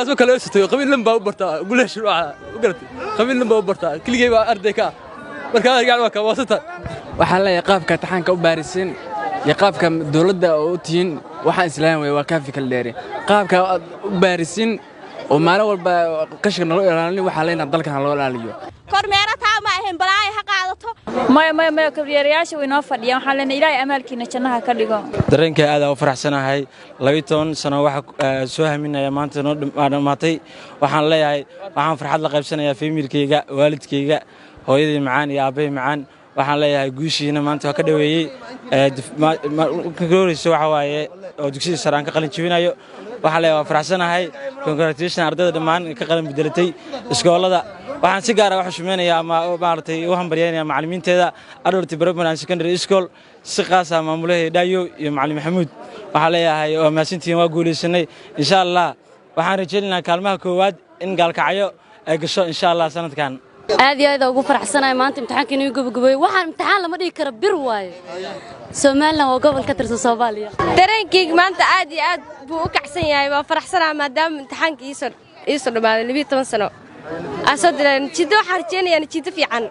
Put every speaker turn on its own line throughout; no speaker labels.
Soo kale sitay qabiil dhan baa u bartaa guleesh waxa u garatay, qabiil dhan baa u bartaa, keligay baa arday ka ah. Marka gacan waa ka waasata.
Waxaan leeyahay, qaabka imtixaanka u baarisin iyo qaabka dowladda oo u tihiin, waxaan islaam wey waa kaafi kala dheeri. Qaabka aad u baarisin oo maalin walba qashinka naloo ilaalin, waxaa leenahay dalkan ha loo ilaaliyo.
Kormeero taa ma ahayn, balaayo ha qaadato.
Maya, maya, maya, kormeerayaasha way noo fadhiyaan. Waxaan leenahay, Ilaahay amaalkiina jannaha ka dhigo.
Dareenkay aad aan u faraxsanahay. 12 sano waxa soo haminaya maanta noo dhammaatay. Waxaan leeyahay, waxaan farxad la qaybsanayaa family-kayga, waalidkayga, hooyadii macaan iyo aabbahay macaan. Waxaan leeyahay, guushiina maanta waa ka dhoweeyey. Ka horeyso waxa waaye oo dugsiga sare aan ka qalin jebinayo. Waxaan leeyahay, waa faraxsanahay. Congratulation ardayda dhammaan ka qalin bedelatay iskoolada. Waxaan si gaar ah u xushmeynayaa ama maaragtay u hambalyeynaya macallimiinteeda Adult Primary and Secondary School, si qaas ah maamulaha Dhaayo iyo macallin Maxamuud. Waxaan leeyahay, waa mahadsantihiin, waa guulaysanay. Insha Allah waxaan rajaynaynaa kaalmaha koowaad in Gaalkacyo ay gasho, insha Allah, sanadkan.
Aad iyo aad ugu faraxsanahay maanta imtixaanka inuu gabagabeeyo. Waxaan imtixaan lama dhigi karo, bir waaye. Somaliland waa gobol ka tirsan Soomaaliya.
Dareenkayga maanta aad iyo aad buu u kacsan yahay. Waa faraxsanaha maadaama imtixaanka iisoo dhammaaday. 12 sano asoo diray natiijo. Waxaan rajeynayaa natiijo fiican.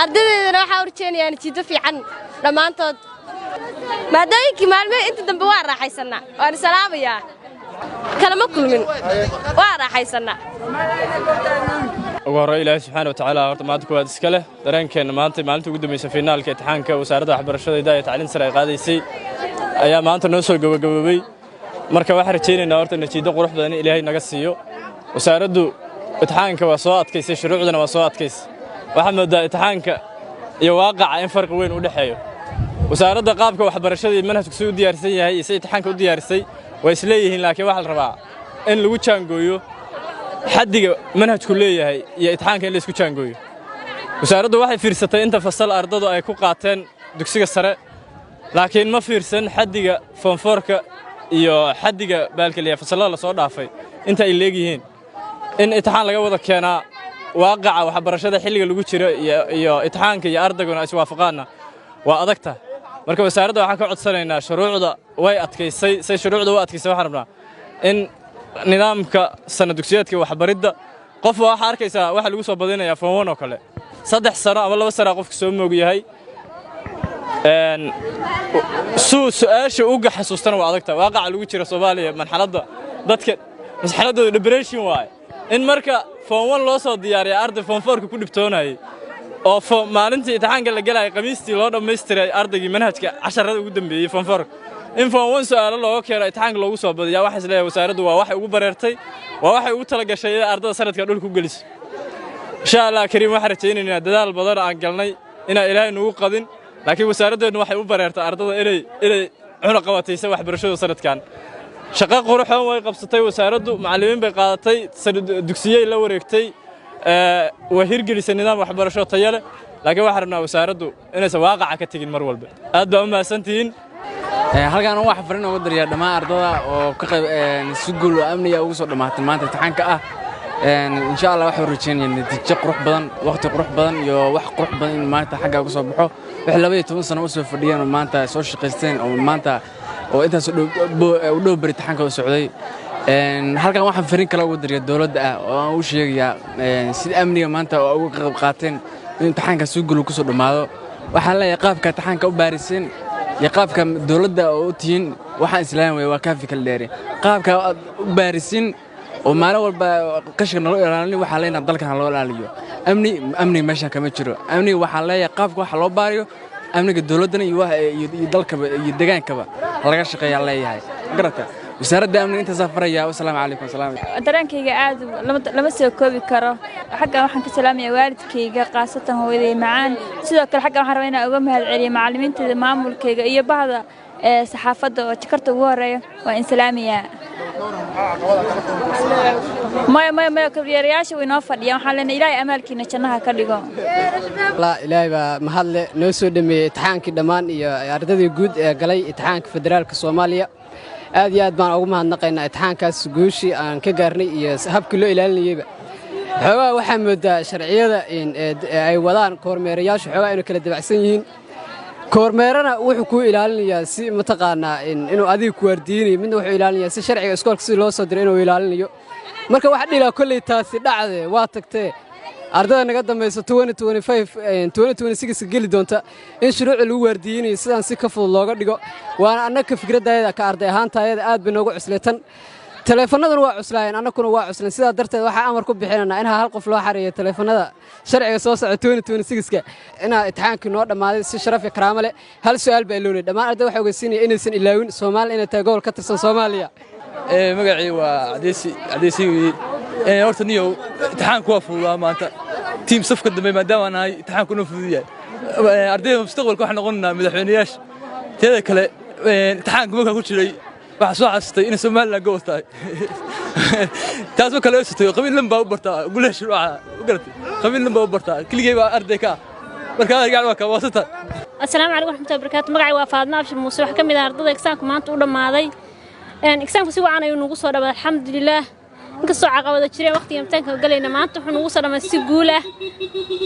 Ardadeydana waxaan u rajeynayaa natiijo fiican dhammaantood. Maadooyinkii maalmeed inta dambe waa raaxaysannaa, waan salaamayaa, kalama kulmin, waa raaxaysannaa.
Ugu horey, Ilaahay subxaana wa tacaala horta maanta kuwaad iska leh. Dareenkeenna maanta, maalinta ugu dambaysa finaalka imtixaanka Wasaaradda Waxbarashada, Hidaha iyo Tacliin Sare ay qaadaysay ayaa maanta noo soo gabagaboobay. Marka waxaan rajaynaynaa horta natiijo qurux badan in Ilaahay naga siiyo. Wasaaraddu imtixaanka waa soo adkaysay, shuruucdana waa soo adkaysay. Waxaa moodaa imtixaanka iyo waaqaca in farqi weyn u dhexeeyo. Wasaaradda qaabka waxbarashada iyo manhajku si u diyaarsan yahay iyo si imtixaanka u diyaarisay waa isleeyihiin, laakiin waxaa la rabaa in lagu jaangooyo xaddiga manhajku leeyahay iyo imtixaanka in la isku jaangooyo. Wasaaraddu waxay fiirsatay inta fasal ardadu ay ku qaateen dugsiga sare, laakiin ma fiirsan xaddiga form four-ka iyo xaddiga baalkeliya fasallada la soo dhaafay inta ay leegyihiin. In imtixaan laga wada keenaa waaqaca waxbarashada xilliga lagu jiro iyo imtixaanka iyo ardayguna iswaafaqaanna waa adagta. Marka wasaaradda waxaan ka codsanaynaa, shuruucda way adkaysay, say shuruucda u adkaysay, waxaan rabnaa in nidaamka sana dugsiyeedka waxbaridda qof waxaa arkaysaa waxaa lagu soo badinayaa form one oo kale, 3 sano ama 2 sana qofka soo moog yahay. Suu su'aasha uga xasuustana waa adagta. Waaqaca lagu jira Soomaaliya, marxaladda dadka marxaladdooda depression waaye. In marka form one loo soo diyaariya arday form four-ka ku dhibtoonayay oo maalintii imtixaanka la gelayay Khamiistii loo dhammaystiray ardaygii manhajka casharada ugu dambeeyey form four-ka, in form one su'aalo looga keeno, imtixaanka loogu soo badiyaa, waxaa isleeyahay wasaaraddu waa waxay ugu bareertay, waa waxay ugu tala gashay inay ardada sanadka dhulka u geliso. Insha Allah kariim, waxaan rajaynaynaa dadaal badan aan galnay inaan Ilaahay nugu qadin, laakiin wasaaradeennu waxay u bareertay ardada inay cunaqabataysa waxbarashada sanadkan. Shaqo quruxoon way qabsatay wasaaraddu, macallimiin bay qaadatay, dugsiyey la wareegtay, way hirgelisay nidaam waxbarasho tayo leh, laakiin waxaan rabnaa wasaaraddu inaysan waaqaca ka tegin mar walba. Aad baa u mahadsantihiin.
Halkaan waxaa fariin uga dirayaa dhammaan ardada oo ka qayb si guul oo amniga ugu soo dhammaatay maanta imtixaanka ah. Insha Allah waxaan rajeynayaa natiijo qurux badan, waqti qurux badan iyo wax qurux badan in maanta xagga uga soo baxo. Waxay 12 sano u soo fadhiyeen oo maanta soo shaqaysteen oo maanta oo intaas u dhow bari imtixaanka u socday. Halkan waxaan fariin kale uga dirayaa dowladda ah oo aan u sheegayaa sida amniga maanta oo uga qayb qaateen in imtixaanka si guul ku soo dhammaado. Waxaan leeyahay, qaabka imtixaanka u baariseen iyo qaabka dowladda oo u tihiin, waxaan islaam wey waa kaafi kala dheeri. Qaabka aad u baarisin oo maalin walba qashinka naloo ilaalin, waxaa leenahay dalkan ha loo ilaaliyo. Amni, amniga meeshan kama jiro. Amniga waxaa leeyahay, qaabka waxa loo baariyo amniga dowladdana iyo dalkaba iyo degaankaba laga shaqeeyaa leeyahay garata wasaaradda amniga. Intaasaa faraya. Wasalaamu calaykum wasalaam.
Dareenkayga aad lama soo koobi karo. Xaggan waxaan ka salaamayaa waalidkayga, khaasatan hooyaday macaan. Sidoo kale xaggan waxaan rabaa inaan uga mahad celiyo macallimiintayda, maamulkayga iyo bahda ee saxaafadda oo jakarta ugu horeeya. Waa in salaamayaa. Maya, maya, maya, kormeerayaasha way noo fadhiyaan. Waxaan leenahay, Ilaahay amaalkiina jannaha ka dhigo.
Ilaahay baa mahadle noo soo dhameeyey imtixaankii dhammaan iyo ardadii guud ee galay imtixaanka federaalka Soomaaliya. Aad iyo aad baan ugu mahadnaqaynaa imtixaankaas guushii aan ka gaarnay iyo habkii loo ilaalinayeyba. Xoogaa waxaa moodaa sharciyada ay wadaan kormeerayaashu xoogaa inay kala dabacsan yihiin. Kormeerana wuxuu kuu ilaalinayaa si mataqaanaa inuu adiga ku waardiinayo, midna wuxuu ilaalinayaa si sharciga iskoolka si loo soo diray inuu ilaalinayo. Marka waxa dhihi lahaa, kolley taasi dhacde waa tagtee, ardada naga dambaysa 2025, 2026 geli doonta in shuruucda lagu waardiiyeynayo sidaan si ka fudud looga dhigo. Waana annaga fikradayada ka arday ahaantayada aad bay noogu cusleetan. Taleefanaduna waa cuslaayeen, annaguna waa cusleen. Sidaa darteed waxaa amar ku bixinanaa in hal qof loo xareeyo taleefanada sharciga soo socda 2026ka. Inaa imtixaankii noo dhammaaday si sharaf iyo karaamo leh, hal su'aal baa ilownay. Dhammaan arday waxaa ogeysiinaya inaysan ilaawin Soomaaliya inay tahay gobol ka tirsan Soomaaliya.
Magacii waa Cadeysi, Cadeysi weeye. Horta niyow, imtixaanku waa fududaa maanta. Tiim safka dambe maadaama aan ahay, imtixaanku noo fudud yahay. Ardayda mustaqbalka waxaan noqonaynaa madaxweyneyaasha. Teeda kale, imtixaanku markaa ku jiray waxaa soo xasustay inay Somaliland gobol tahay. Taasoo kale sutay qabiil dhan baa u bartaa guleesh waxa u garatay, qabiil dhan baa u bartaa. Keligay baa arday ka ah. Marka gacan waa ka waasata.
Asalaamu calaykum waraxmatullahi wabarakaatu. Magacay waa Faadma Abshir Muuse. Waxaa ka mid ah ardada exam-ku maanta u dhammaaday. Exam-ku si wacan ayuu nagu soo dhamaaday, alxamdulilaah. Inkastoo caqabado jireen waqtiga imtixaanka galayna, maanta wuxuu nagu soo dhamaaday si guul ah.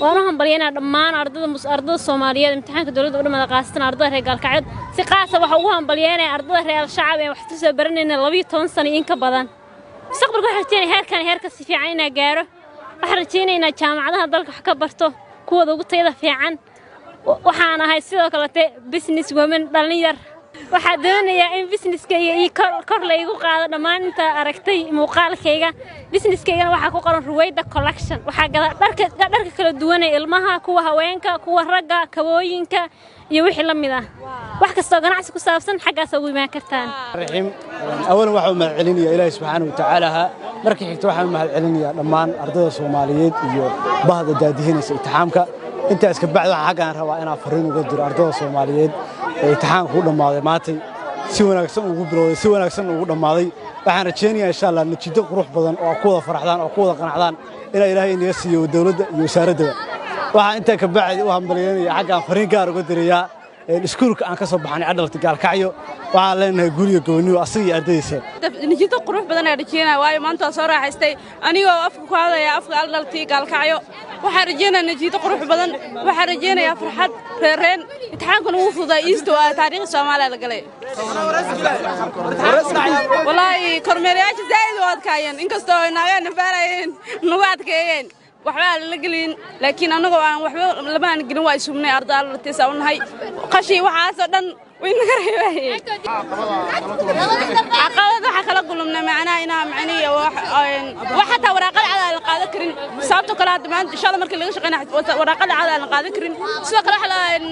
Waan u hambalyaynaa dhammaan ardada Soomaaliyeed imtixaanka dowladda u dhamaaday, khaasatan ardada reer Gaalkacyo. Si qaasa waxa ugu hambalyaynaya ardada reer Al-Shacab ee wax ka soo baranayna 12 sano in ka badan. Mustaqbalka waxaan rajeynaya heerkan heerka si fiican inaa gaaro. Waxaan rajaynaynaa jaamacadaha dalka wax ka barto kuwooda ugu tayada fiican. Waxaan ahay sidoo kalete business woman dhallin yar. Waxaa doonayaa in business-kayga iyo kor la igu qaado. Dhammaan inta aragtay muuqaalkayga, business-kaygana waxaa ku qoran Ruwayda Collection. Waxaa gada dharka kala duwan ee ilmaha, kuwa haweenka, kuwa ragga, kabooyinka iyo wixii la mid ah. Wax kastoo ganacsi ku saabsan xaggaas ugu imaan kartaan.
Raxiim. Awalan waxaan u mahad celinayaa Ilaahay subxaanahu wa tacaala. Marka xigta waxaan u mahad celinayaa dhammaan ardayda Soomaaliyeed iyo bahda daadihinaysa imtixaanka. Intaas ka bacdi, waxaan xaggaan rabaa inaan fariin uga diro ardayda Soomaaliyeed ee imtixaanku u dhammaaday maantay, si wanaagsan ugu bilowday, si wanaagsan ugu dhammaaday. Waxaan rajaynayaa insha Allah natiijo qurux badan oo ku wada faraxdaan oo ku wada qanacdaan inaa Ilaahay inaga siiyo, dowladda iyo wasaaraddaba. Waxaan intaa ka bacdi u hambalyeynaya, xaggaan fariin gaar uga dirayaa iskuulka aan ka soo baxnay, Adult Gaalkacyo. Waxaan leenahay guriga gooniyo asaga iyo ardaydiisa.
Natiijo qurux badan aan rajeynaya, waayo maanta waa soo raaxaystay. Anigoo afka ku hadlaya afka Adult-ii Gaalkacyo, waxaan rajeynayaa natiijo qurux badan. Waxaan rajeynayaa farxad reereen. Imtixaankuna wuu fududaa, iisto waa taariikhda Soomaaliya la galay. Wallaahi kormeerayaasha zaa'id u adkaayeen, inkastoo naagaha nafaarayeen, nagu adkeeyeen, waxba aan lala gelin, laakiin annagoo aan waxba lama aan gelin waa isubnay. Arday Adult-iisa u nahay, qashi waxaasoo dhan way naga reebayeen. Caqabad waxaa kala kulumnay macnaha inaa macnihi wax xataa waraaqada cad aan la qaadan karin. Sababtoo kale hadda maanta insha Allah markii laga shaqeynaya waraaqada cad aan la qaadan karin. Sidoo kale waxa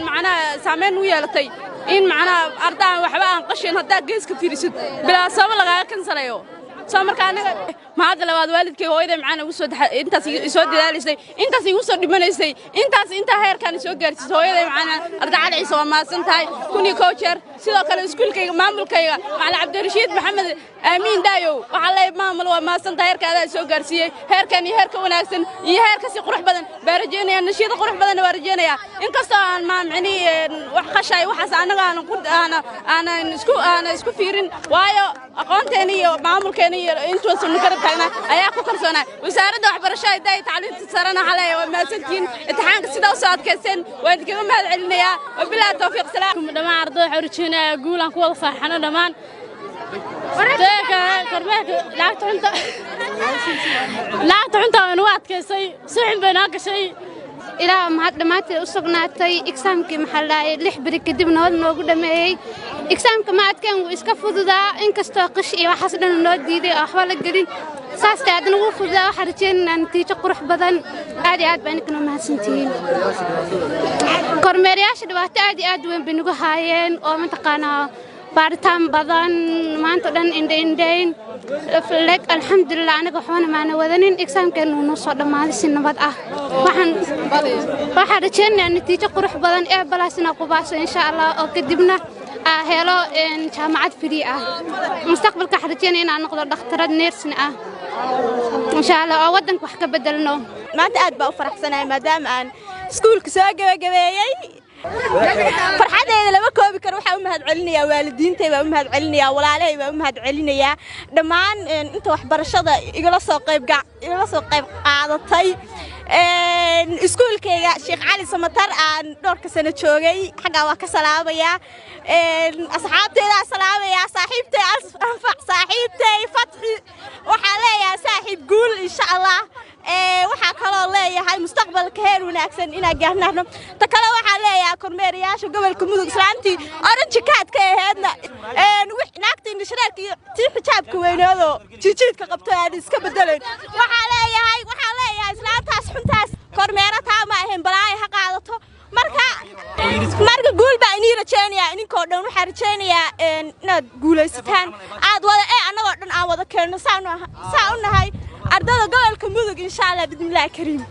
macnaha saameyn u yeelatay in macnaha arday aan waxba aan qashin haddaa geeska fiirisid bilaa sabab lagaaga cancel-ayo. Soo marka aniga mahadda labaad waalidkay, hooyaday macaan ugu soo, intaas soo dadaalaysay, intaas igu soo dhimanaysay, intaas intaa heerkaan soo gaarsiisay. Hooyaday macaan Arda Cali Ciise, waa mahadsan tahay 1001 jeer. Sidoo kale iskuulkayga, maamulkayga, macalin Cabdirashiid Maxamed Aamiin Daayow, waxaa leeyahay maamul waa mahadsan tahay, heerka adaa soo gaarsiiyey. Heerkan iyo heerka wanaagsan iyo heerka si qurux badan baa rajaynayaa, nashiida qurux badanna waa rajaynayaa. Inkastoo aan maamicni wax qashay waxaas annaga aanan ku aanan isku aanan isku fiirin, waayo aqoonteena iyo maamulkeena iyo intuusan garab taagnaa ayaa ku kalsoonaa. Wasaaradda waxbarashada hidaha iyo tacliinta sarena waxaa leeyahay waa mahadsantihiin, imtixaanka sidaa u soo adkayseen waan idinkaga mahad celinayaa. Wabilaahi tawfiiq, salaam.
Dhammaan ardada waxaan rajeynayaa guul aan ku wada farxano dhammaan. Kormeerka lacagta xunta way nagu adkaysay, si xun bay noo gashay.
Ilaah mahad dhammaanteed u sugnaatay. Exam-kii maxaa la dhahay 6 beri kadib nabad noogu dhammeeyey. Exam-ka ma adkeen, wuu iska fududaa, inkastoo qish iyo waxaas dhan noo diiday oo waxba la gelin. Saastee haddana wuu fududaa. Waxaan rajaynaynaa natiijo qurux badan. Aad iyo aad baa idinkana mahadsantihiin. Kormeerayaasha dhibaato aad iyo aad weyn bay nagu haayeen oo mataqaanaa baaritaan badan, maanta o dhan indhaindhayn leg. Alxamdulilah, anaga waxbana maana wadanin. Exam-keennu noo soo dhammaaday si nabad ah. Waxaan rajaynayaa natiijo qurux badan ee balaas inaa ku baaso insha Allah, oo kadibna aa helo jaamacad free ah. Mustaqbalka waxaan rajaynaya inaan noqdo dhakhtarad nursing ah insha Allah, oo waddanka wax ka bedelno.
Maanta aad baa u faraxsanahay maadaama aan iskuulka soo gebagabeeyey. Farxadeeda lama koobi karo. Waxaa u mahad celinayaa waalidiintay baa u mahad celinayaa, walaalahay baa u mahad celinayaa, dhammaan inta waxbarashada igala soo qayb qaadatay, iskuulkayga Sheekh Cali Samatar aan dhowrka sano joogay, xaggaa waa ka salaamayaa. Asxaabteydaa salaamayaa, saaxiibtay Anfac, saaxiibtay Fatxi. Waxaa leeyahay saaxiib guul insha Allah. Waxaa kaloo leeyahay mustaqbalka heer wanaagsan inaan gaarnaano. Ta kale waxaa leeyahay kormeerayaasha gobolka Mudug, islaantii orange kaadka aheedna, naagta indhashareerka iyo tii xijaabka weynaadoo jiijiidka qabto aan iska bedelayn, waxaa leeyahay islaantaas xuntaas kormeero taa ma ahayn, balaayo ha qaadato. Marka guul baa inii rajaynayaa idinkoo dhan. Waxaa rajaynayaa inaad guulaysataan, aad wada ee annagoo dhan aan wada keenno saa u nahay ardada gobolka Mudug, insha Allah, bismillaahi kariim.